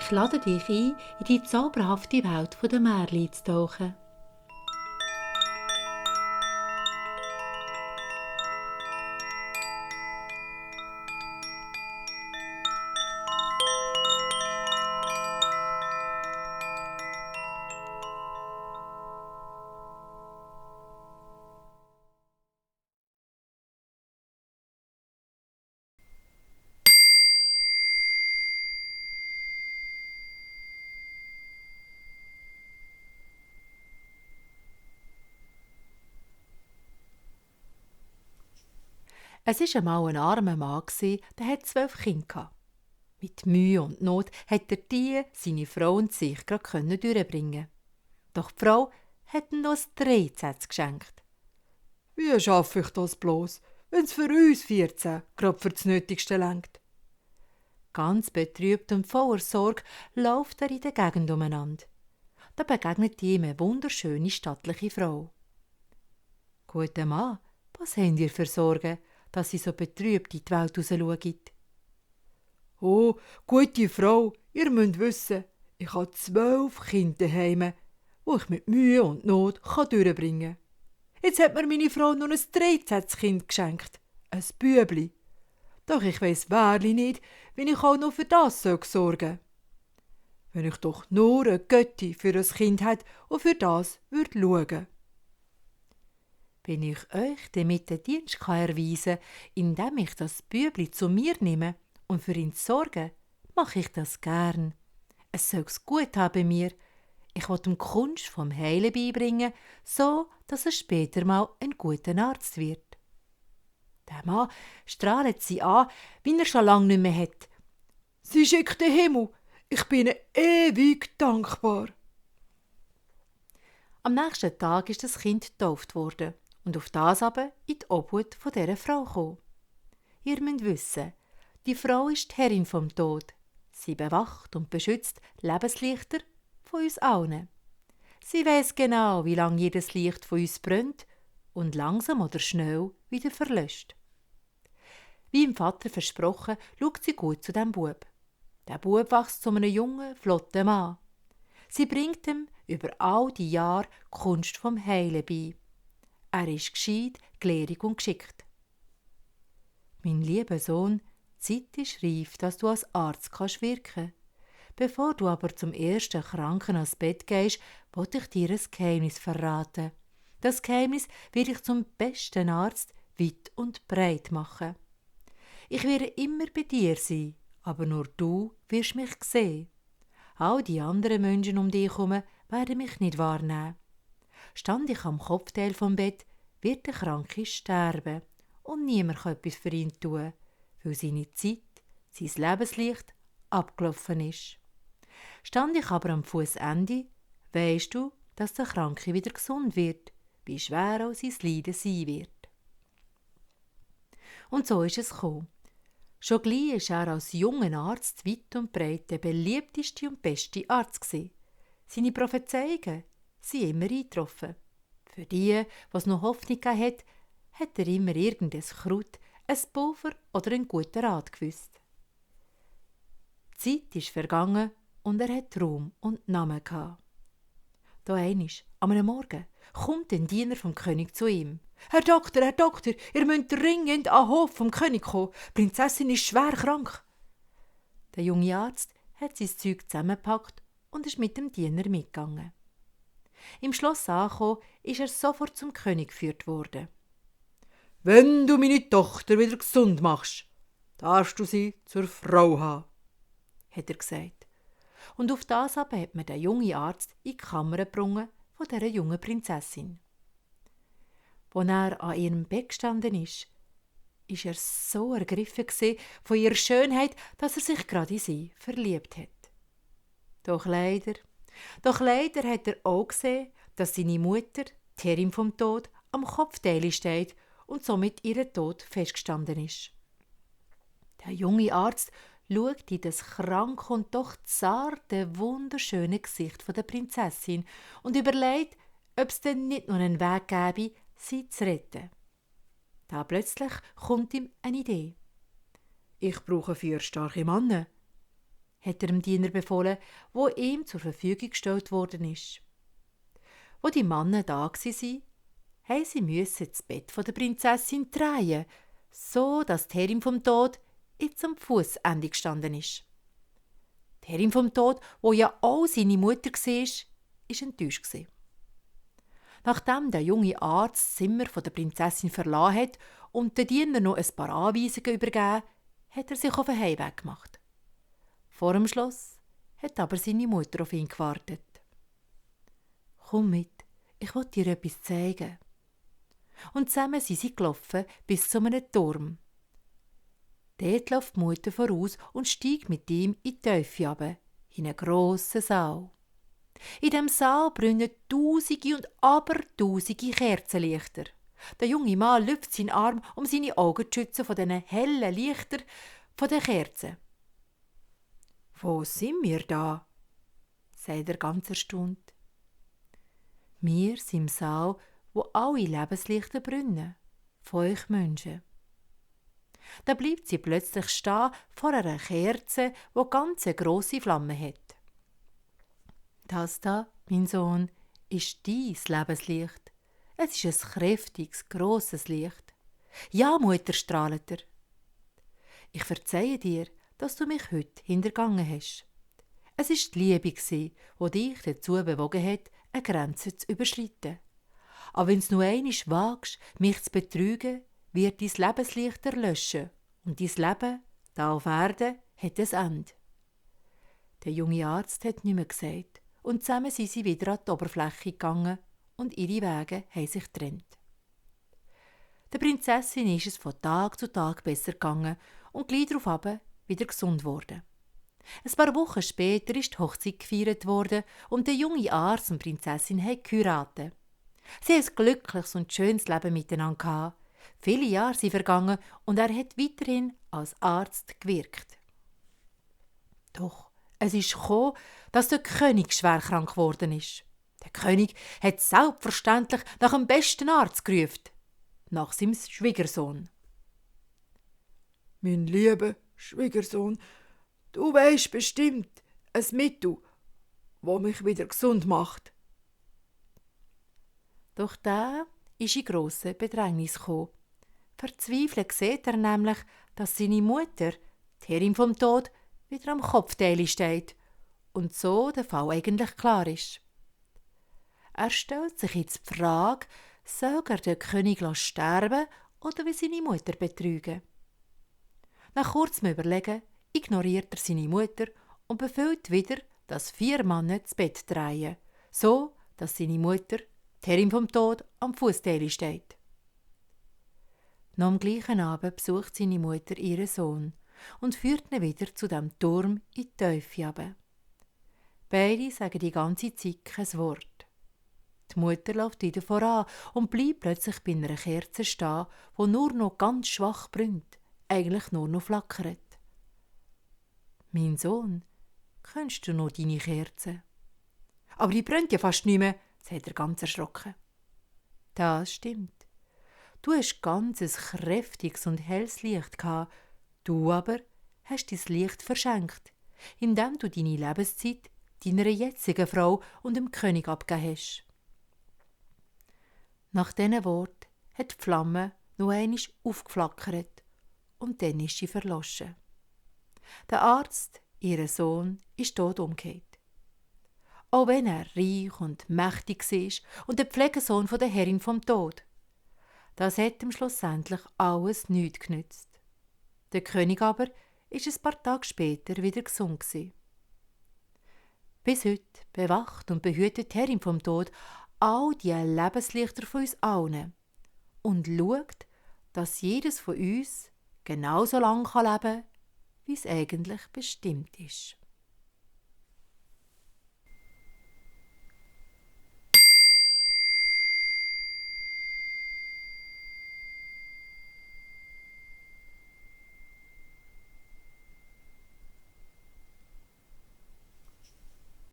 Ich lade dich ein, in die zauberhafte Welt der Märchen einzutauchen. Es war einmal ein armer Mann, der hatte 12 Kinder. Mit Mühe und Not hat er die, seine Frau und sich gerade durchbringen. Doch die Frau hat ihm noch ein 13 geschenkt. Wie schaffe ich das bloß, wenn's für uns 14 gerade für das Nötigste lenkt? Ganz betrübt und voller Sorge läuft er in der Gegend umeinander. Da begegnet ihm eine wunderschöne, stattliche Frau. »Guten Mann, was habt ihr für Sorgen, dass Sie so betrübt in die Welt rausschauen?« »Oh, gute Frau, ihr müsst wissen, ich habe 12 Kinder daheim, die ich mit Mühe und Not durchbringen kann. Jetzt hat mir meine Frau noch ein 13. Kind geschenkt, ein Bübli. Doch ich weiss wahrlich nicht, wie ich auch noch für das sorgen soll. Wenn ich doch nur eine Götti für ein Kind hätte und für das würde schauen.« »Wenn ich euch damit den Dienst erweisen kann, indem ich das Bübli zu mir nehme und für ihn sorge, mache ich das gern. Es soll es gut haben bei mir. Ich will ihm die Kunst vom Heilen beibringen, so dass er später mal ein guter Arzt wird.« Der Mann strahlt sie an, wie er schon lange nicht mehr hat. »Sie schickt den Himmel, ich bin ihr ewig dankbar.« Am nächsten Tag ist das Kind getauft worden und auf das aber in die Obhut von dieser Frau gekommen. Ihr müsst wissen, die Frau ist die Herrin vom Tod. Sie bewacht und beschützt Lebenslichter von uns allen. Sie weiss genau, wie lange jedes Licht von uns brennt und langsam oder schnell wieder verlöscht. Wie im Vater versprochen, schaut sie gut zu dem Bub. Der Bub wächst zu einem jungen, flotten Mann. Sie bringt ihm über all die Jahre die Kunst vom Heilen bei. Er ist gescheit, gelehrig und geschickt. »Mein lieber Sohn, die Zeit ist reif, dass du als Arzt wirken kannst. Bevor du aber zum ersten Kranken ans Bett gehst, will ich dir ein Geheimnis verraten. Das Geheimnis wird dich zum besten Arzt weit und breit machen. Ich werde immer bei dir sein, aber nur du wirst mich sehen. All die anderen Menschen um dich herum werden mich nicht wahrnehmen. Stand ich am Kopfteil vom Bett, wird der Kranke sterben und niemand kann etwas für ihn tun, weil seine Zeit, sein Lebenslicht, abgelaufen ist. Stand ich aber am Fußende, weisst du, dass der Kranke wieder gesund wird, wie schwer auch sein Leiden sein wird.« Und so ist es gekommen. Schon gleich war er als junger Arzt weit und breit der beliebteste und beste Arzt gewesen. Seine Prophezeiungen sind immer eingetroffen. Für die, was noch Hoffnung hat, hat er immer irgendein Kraut, ein Pulver oder einen guten Rat gewusst. Die Zeit ist vergangen und er hat Ruhm und Namen gehabt. Da einmal, an einem Morgen, kommt ein Diener vom König zu ihm. Herr Doktor, ihr müsst dringend an den Hof vom König kommen. Die Prinzessin ist schwer krank.« Der junge Arzt hat sein Zeug zusammengepackt und ist mit dem Diener mitgegangen. Im Schloss angekommen, ist er sofort zum König geführt worden. »Wenn du meine Tochter wieder gesund machst, darfst du sie zur Frau haben«, hat er gesagt. Und auf das aber hat man den jungen Arzt in die Kammer gebracht von dieser jungen Prinzessin. Als er an ihrem Bett gestanden ist er so ergriffen von ihrer Schönheit, dass er sich gerade in sie verliebt hat. Doch leider hat er auch gesehen, dass seine Mutter, die Herrin vom Tod, am Kopfteil steht und somit ihr Tod festgestanden ist. Der junge Arzt schaut in das kranke und doch zarte, wunderschöne Gesicht der Prinzessin und überlegt, ob es denn nicht noch einen Weg gäbe, sie zu retten. Da plötzlich kommt ihm eine Idee. »Ich brauche 4 starke Männer. hat er dem Diener befohlen, wo ihm zur Verfügung gestellt worden ist. Wo die Männer da waren, haben sie das Bett der Prinzessin drehen, so dass die Herrin vom Tod jetzt am Fußende gestanden ist. Die Herrin vom Tod, wo ja auch seine Mutter war, war enttäuscht. Nachdem der junge Arzt das Zimmer der Prinzessin verlassen hat und den Diener noch ein paar Anweisungen übergeben, hat er sich auf den Heimweg gemacht. Vor dem Schloss hat aber seine Mutter auf ihn gewartet. «Komm mit, ich will dir etwas zeigen.» Und zusammen sind sie gelaufen bis zu einem Turm. Dort läuft die Mutter voraus und steigt mit ihm in die Tiefe runter, in einen grossen Saal. In diesem Saal brennen Tausende und Abertausende Kerzenlichter. Der junge Mann lüpft seinen Arm, um seine Augen zu schützen von diesen hellen Lichtern der Kerzen. «Wo sind wir da?» sagt er ganz erstaunt. «Wir sind im Saal, wo alle Lebenslichter brennen, von euch Menschen.» Da bleibt sie plötzlich stehen vor einer Kerze, wo ganz eine grosse Flamme hat. «Das da, mein Sohn, ist dein Lebenslicht. Es ist ein kräftiges, grosses Licht. Ja, Mutter, strahlt er. Ich verzeihe dir, dass du mich heute hintergangen hast. Es ist die Liebe, die dich dazu bewogen hat, eine Grenze zu überschreiten. Aber wenn du nur einmal wagst, mich zu betrügen, wird dein Lebenslicht erlöschen und dein Leben, da auf Erden, hat ein Ende.» Der junge Arzt hat nichts mehr gesagt und zusammen sind sie wieder an die Oberfläche gegangen und ihre Wege haben sich getrennt. Der Prinzessin ist es von Tag zu Tag besser gegangen und gleich darauf wieder gesund worden. Ein paar Wochen später ist die Hochzeit gefeiert worden und der junge Arzt und die Prinzessin haben geheiratet. Sie haben ein glückliches und schönes Leben miteinander gehabt. Viele Jahre sind vergangen und er hat weiterhin als Arzt gewirkt. Doch es ist gekommen, dass der König schwer krank geworden ist. Der König hat selbstverständlich nach dem besten Arzt gerufen, nach seinem Schwiegersohn. «Mein lieber Schwiegersohn, du weisst bestimmt ein Mittel, das mich wieder gesund macht.» Doch der ist in grosse Bedrängnis gekommen. Verzweifelt sieht er nämlich, dass seine Mutter, die Herrin vom Tod, wieder am Kopfteil steht und so der Fall eigentlich klar ist. Er stellt sich jetzt die Frage, soll er den König sterben oder wie seine Mutter betrügen? Nach kurzem Überlegen ignoriert er seine Mutter und befiehlt wieder, dass 4 Männer das Bett drehen, so dass seine Mutter, die Herrin vom Tod, am Fußteil steht. Noch am gleichen Abend besucht seine Mutter ihren Sohn und führt ihn wieder zu dem Turm in die Tiefe runter. Beide sagen die ganze Zeit kein Wort. Die Mutter läuft wieder voran und bleibt plötzlich bei einer Kerze stehen, die nur noch ganz schwach brennt, eigentlich nur noch flackert. «Mein Sohn, kennst du noch deine Kerze?» «Aber die brennt ja fast nicht mehr», sagt er ganz erschrocken. «Das stimmt. Du hast ganz ein kräftiges und helles Licht gehabt. Du aber hast dein Licht verschenkt, indem du deine Lebenszeit deiner jetzigen Frau und dem König abgegeben hast.» Nach diesen Worten hat die Flamme noch einmal aufgeflackert und dann ist sie verloschen. Der Arzt, ihr Sohn, ist tot umgekehrt. Auch wenn er reich und mächtig war und der Pflegesohn der Herrin vom Tod. Das hat ihm schlussendlich alles nichts genützt. Der König aber ist ein paar Tage später wieder gesund gewesen. Bis heute bewacht und behütet die Herrin vom Tod all die Lebenslichter von uns allen und schaut, dass jedes von uns genauso lange leben kann, wie es eigentlich bestimmt ist.